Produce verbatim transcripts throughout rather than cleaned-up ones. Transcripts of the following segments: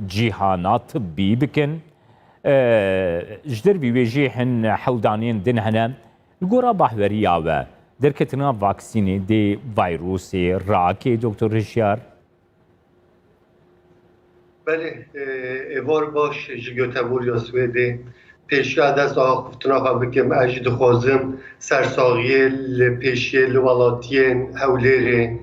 cîhana tibbî bikin. E, ji dervî wê jî hin hewldanên din hene. Li gora bahweriya we, derketina vaksînê dê vayrûsê rakê, Doktor Hişyar? Belê, e, êvar baş ji goteborîya Swêdê. Pêşiya dest axiftina xwe bikim, ez jî dixwazim sersaxiyê li pêşiyê li welatiyên Hewlêrê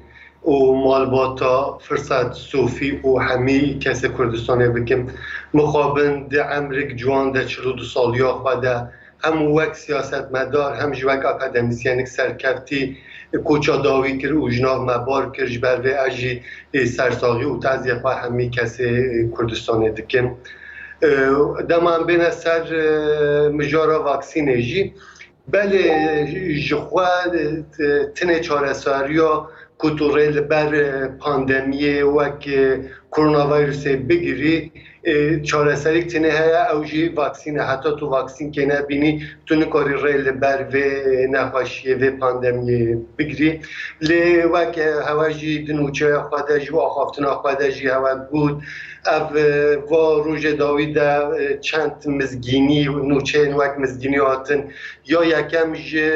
û malbata Firsat Sofî û hemî kesê Kurdistanê bikim. Mixabin di emrik ciwan de, çil û du saliya xwe de, hem wek siyasetmedar, hem jî wek akademîsyenik serkeftî koça dawî kir û ji nav me bar kir. Ji ber vê ez jî, e, sersaxî û taziyê xwe hemî kesê, e, Kurdistanê dikim. E, dema em bêne ser, e, mijara vaksînê jî, belê ji xwe, e, tinê çareseriya ku tu rê li ber, e, pandemiyê wek, e, koronavîrusê bigirî, e, çareserîk tinê heye, ew jî vaksîn e. Heta tu vaksînkê nebînî, tu nikarî rê li ber vê nexweşiyê, vê pandemiyê bigirî. Lê wek, e, hewe jî di nûçeya xwe de jî û axaftina xwe de jî hewe got, ev, e, va rojê dawî de, e, çend mizgînî, nûçeyên wek mizgînî hatin. Ya yekem ji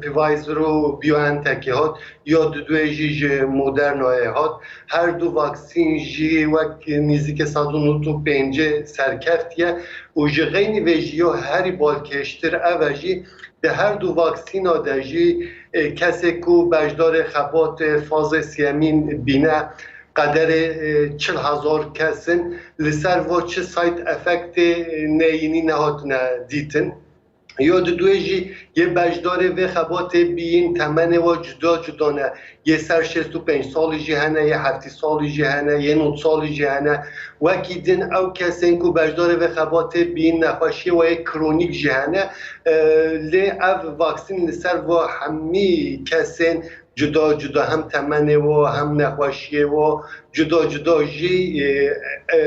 Pfizer û BioNTechê hat, ya didwê jî ji Modernayê hat. Her du vaksîn jî wek nîzîkê sed û nod û pêncî serkeftiye û ji xeynî vê jî ya herî balkêştir ev e jî, di her du vaksîna de jî, e, kesê ku beşdarê xebatê fazê siyemîn bîne, qederê, e, çil hezar kes in, li ser va çi side effectê, e, neyînî nehatine dîtin. Ya didwê jî yê beşdarê vê xebatê bîyîn temenê wa cuda cuda ne. Yê ser şêst û pênc salî jî hene, yê heftî salî jî hene, yê nod salî jî hene. Wekî din ew kesên ku beşdarê vê xebatê bîyîn nexweşiyê wa yê kronîk jî hene. E, lê ev vaksîn li ser va hemî kesên cuda cuda, hem temenê wa, hem nexweşiyê wa, cuda cuda jî, e, e,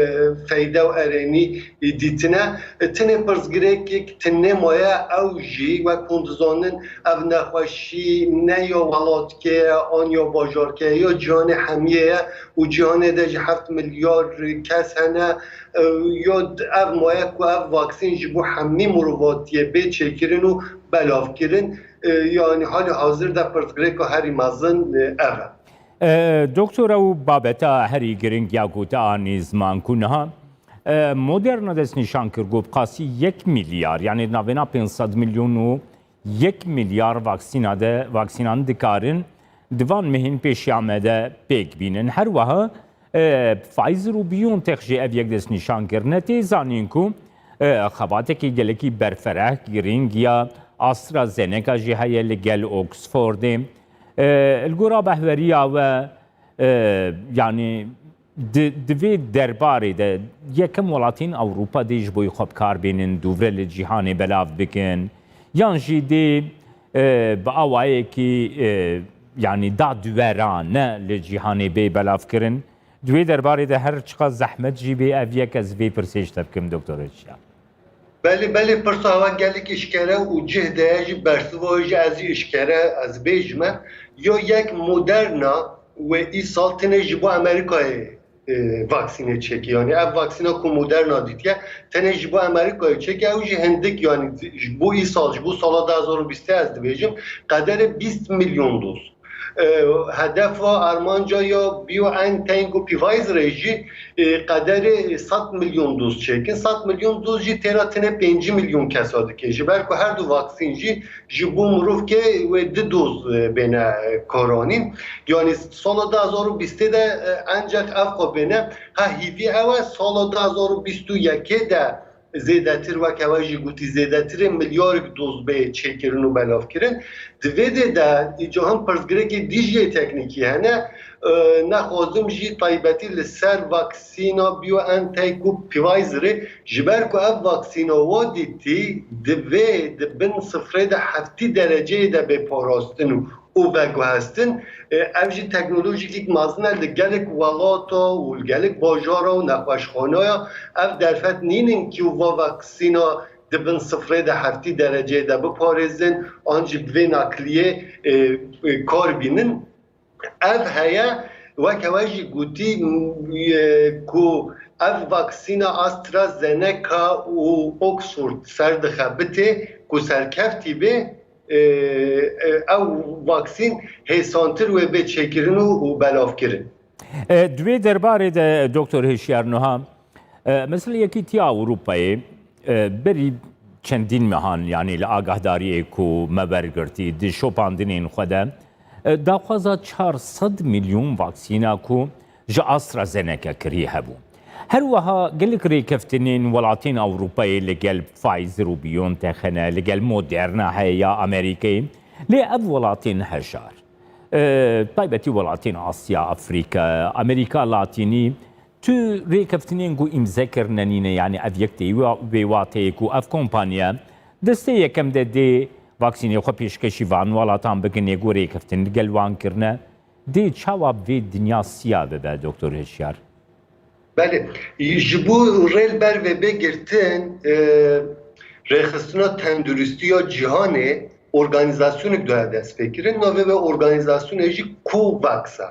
feyde û erênî, e, dîtine. E, tinê pirsgirêkek tinê maye, ew jî wek hûn dizanin, ev nexweşî ne ya welatkê ye, an ya bajarkê ye, ya cîhanê hemiyê ye û cîhanê de jî heft milyar kes hene. E, ya d-, ev maye ku ev vaksîn ji bo hemî mirovatiyê bê çêkirin û belavkirin. E, yanî halî hazir de pirsgirêka herî mezin, e, ev e. E, doktor, ew babeta herî giring ya ku te anî ziman ku niha, e, Moderna destnîşan kir ku bi qasî yek milyar, yanî di navêna pênc sed milyon û yek milyar vaksîna de, vaksînan dikarin di van mehên pêşiya me de pêk bînin. Her wiha, e, Pfizer û BioNTech jî ev yek destnîşan kirine. Tê zanîn ku, e, xebatekî gelekî berfereh, giring ya AstraZeneca jî heye li gel Oxfordê. E, li gora behweriya we, e, yanî di, di vê derbarê de yekem welatên Ewropa dê ji bo xwe bi kar bênin, dûvre li cîhanê belav bikin, yan jî dê, e, bi awayekî, e, yanî dadwerane li cîhanê bê belavkirin? Di wê derbarê de her çiqas zehmet jî bê, ev yek ez vê pirsê ji te bikim, Doktor Hişyar. Belê, belê, pirsa we gelek eşkere û cih de ye jî, bersiva jî ez jî eşkere ez bêjime. Ya yek Moderna wê îsal tenê ji bo Amerîkayê, e, vaksînê çêkî. Yanî ev vaksîna ku Moderna dîtiye, tenê ji bo Amerîkayê çêkî, ew jî hindik, yanî ji bo îsal, ji bo sala du hezar û bîstê ez dibêjim, qederê bîst milyon doz. E, hedefa armanca ya BioNTech û Pfizerê jî, e, qederê sed milyon doz çêkin. Sed milyon doz jî têra tenê pêncî milyon kesa dike. Ji ber ku her du vaksîn jî ji bo mirovkê wê du doz, e, bêne, e, karanîn. Yanî sala du hezar û bîstê de, e, enceq ev xwe bêne. Ha hîvî ew e, sala du hezar û bîst û yekê de zêdetir, wek hewe jî gotî, zêdetirê milyarek doz bê çêkirin û belavkirin. Di vê dê de îca hin pirsgirêkê dî jî yê teknîkî hene. E, nexwazim jî taybetî li ser vaksîna BioNTech û Pfizerê, ji ber ku ev vaksîna wa dîtî divê di bin sifrê de heftî dereceyê de bê parastin û û veguhestin. E, ev jî teknolojîkek mezin e li gelek welata û li gelek bajara û nexweşxaneya. Ev derfet nînin ku va vaksîna di bin sifrê de heftî dereceyê de biparêzin, an jî bi vê nakliyê, e, e, kar bînin. Ev heye, Weke we jî gotî, e, ku ev vaksîna AstraZeneca û Oxford ser dixebitê, ku serkeftî bê, e, e, ew vaksîn hêsantir wê bê çêkirin û, û belavkirin. E, di wê derbarê de, Doktor Hişyar Nuha, e, mesela Yekîtiya Ewropayê, e, berî çendîn mehan, yanî li agahdariyê ku me wergirtî, di şopandinên xwe de, e, daxwaza çar sed milyon vaksîna ku ji AstraZeneca kirî hebû. Her wiha gelek rêkeftinên welatên Ewropayê li gel Pfizer û BioNTech hene, li gel Moderna heye ya Amerîkayê. Lê ev welatên hejar, e, taybetî welatên Asya, Afrîka, Amerîka Latînî, tu rêkeftinên ku îmze kirine nîne, yanî ev yek tê wê, wê wateyê ku ev kompanya destê yekem de dê vaksînê xwe pêşkêşî van welatan bikin, ê ku rêkeftin li gel wan kirine, dê çawa vê dinya siya bibe, Doktor Hişyar? Belê, ji bo rê li ber vê bê girtin, e, Rêxistina Tenduristiya Cîhanê organîzasyonek daye destpêkirin. Navê vê organîzasyonê jî COVAX e.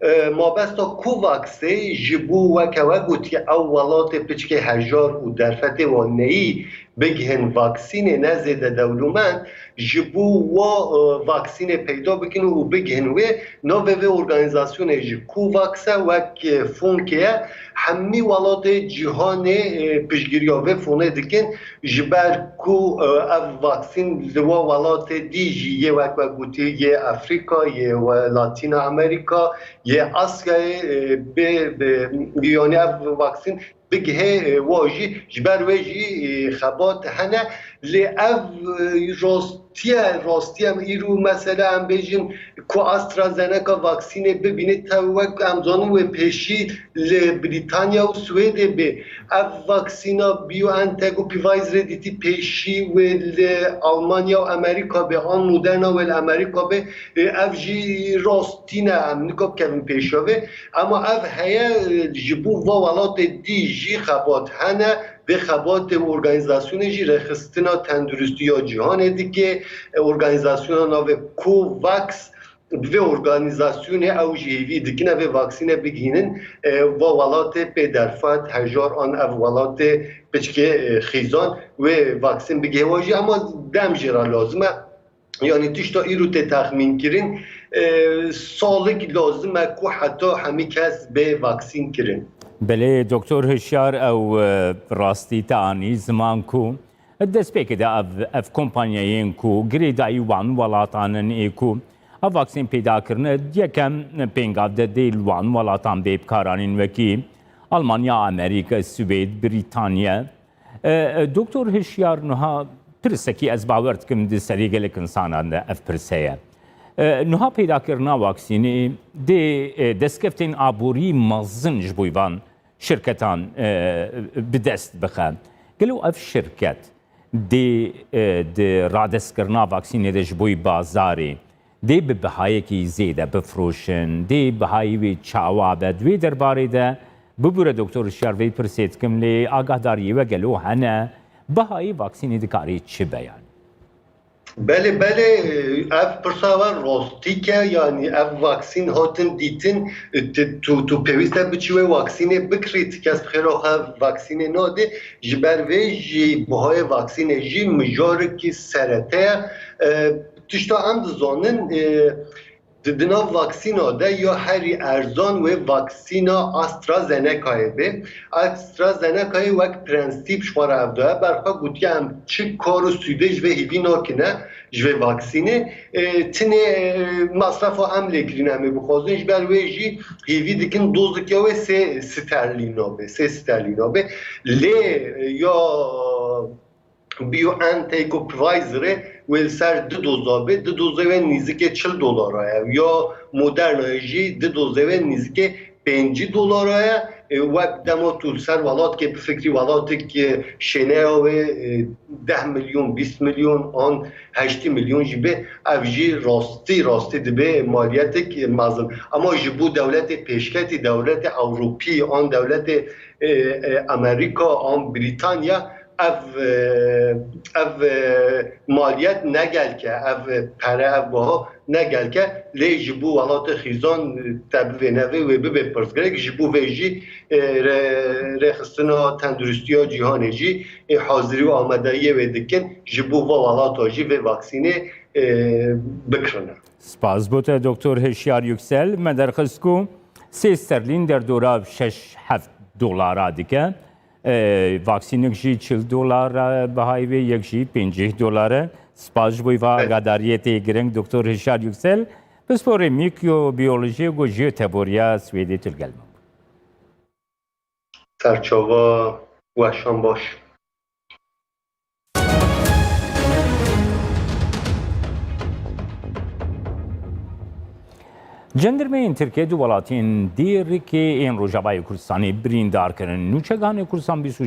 E, mabesta COVAXê ji bo, weke we gotiye, ew welatê piçkê hejar û derfetê wan neyî bigihin vaksînê ne zêde dewlemend, ji bo wa, e, vaksînê peyda bikin û bigihin wê, navê vê organîzasyonê jî COVAX e, wek, e, fonkê ye. Hemî welatê cîhanê, e, piştgiriya vê fonê dikin, ji ber ku, e, ev vaksîn li wa welatê dî jî yê, wek we gotî, yê Afrîka, yê we Latîna Amerîka, yê Asyayê, e, bê, bê, yanî ev vaksîn bigihê, e, wa jî, ji ber wê jî, e, xebat hene. Lê ev, e, rastiye, rastiye em îro mesela em bêjin ku AstraZeneca vaksînê bibîne, te wek em zanin wê pêşî li Brîtanya û Swêdê bê. Ev vaksîna BioNTech û Pfizerê dîtî pêşî wê li Almanya û Amerîka bê, an Moderna wê li Amerîka bê. E, ev jî rast tîne, em nika bikevin pêşa vê. Ema ev heye, e, ji bo va welatê dî jî xebat hene. Vê xebatê û organîzasyonê jî Rêxistina Tenduristiya Cîhanê dike. E, organîzasyona navê COVAX, bi vê organîzasyonê ew jî hêvî dikin, ev ê vaksîne bigihînin, e, va welatê pê derfet, hejar an ev welatê piçkê, e, xîzan wê vaksîn bigihê wa jî, ema dem jê re lazim e. Yanî tişta îro tê texmîn kirin, e, salik lazim e ku heta hemî kes bê vaksîn kirin. Belê, Doktor Hişyar, ew, e, rastî te anî ziman ku destpêkê de ev, ev kompanyayên ku girêdayî wan welatan in ê ku ev vaksîn peyda kirine, yekem pêngav de dê li wan welatan bê bikaranîn, wekî Almanya, Amerîka, Swêd, Brîtanya. E, e, Doktor Hişyar, niha pirsekî ez bawer dikim di serê gelek insanan de ev pirs heye. E, niha peydakirina vaksînê dê, e, destkeftên aborî mezin ji bo van şirketan, e, bi dest bixe. Gelo ev şirket dê, e, di radestkirina vaksînê de ji bo bazarê dê bi bihayekî zêde bifroşin, dê bihayî wê çawa be? Di wê derbarê de bibûre Doktor Hişyar, vê pirsê dikim, lê agahdariyê we gelo hene? Bihayî vaksînê dikarê çi be yanî? Belê, belê, ev pirsa we rastî ke, yanî ev vaksîn hatin dîtin, tu, tu, tu pêwîst e biçî wê vaksînê bikirî, ti kes bi xêra xwe vaksînê nadê, ji ber vê jî bihayê vaksînê jî mijarekî serete ye. E, tişta em dizanin, e, di, di nav vaksîna de ya herî erzan wê vaksîna AstraZenecayê be. AstraZenecayê wek prensîp ji xwe re ev daye ber xwe, gotiye em çi kar û sûdê ji vê hêvî nakine, ji vê vaksînê. E, tinê, e, masrefa em lê kirîne, em ê bixwazin, ji ber wê jî hêvî dikin dozeke wê sê sterlîna be, sê sterlîna be. Lê, e, ya BioNTech û Pfizerê wê li ser du doza be, du dozê wê nîzikê çil dolara ye. Ya Modernayê jî du dozê wê nîzikê pêncî dolara ye. E, wek dema tu li ser welatekê bifikirî, welatek, e, şêneya wê, e, deh milyon, bîst milyon an heştî milyon jî be, ev jî rastî, rastî dibe maliyetek, e, mezin. Ama ji bo dewletê pêşketî, dewletê Ewropî an dewletê, e, e, Amerîka an Brîtanya, ev e, ev e, maliyet ne gelke, ev e, pere, ev baha ne gelke, lê ji bo welatê xîzan te bivê nevê wê bibe pirsgirêk, ji bo vê jî e, re- rêxistina tenduristiya cîhanê jî e, hazirî û amadeyiyê wê dikin, ji bo va welata jî vê vaksînê e, bikirine. Spas bo te Doktor Hişyar Yüksel. Me derxist ku sê sterlîn derdora şeş heft dolara dike. E, vaksînik jî çil dolar e, bihayî wê, yek jî pêncî dolar e. Spas ji bo va Evet. agadariyê tê giring Doktor Hişyar Yüksel. Pisporê mîkrobiyolojiyê ku jiyoteboriya Swêdê tu li gel min bû. Serçava weşan baş. Cendirmeyên Tirkiyê di welatên Dêrikê ên Rojavayê Kurdistanê birîndar kirin. Nûçeganê Kurdistan bîst û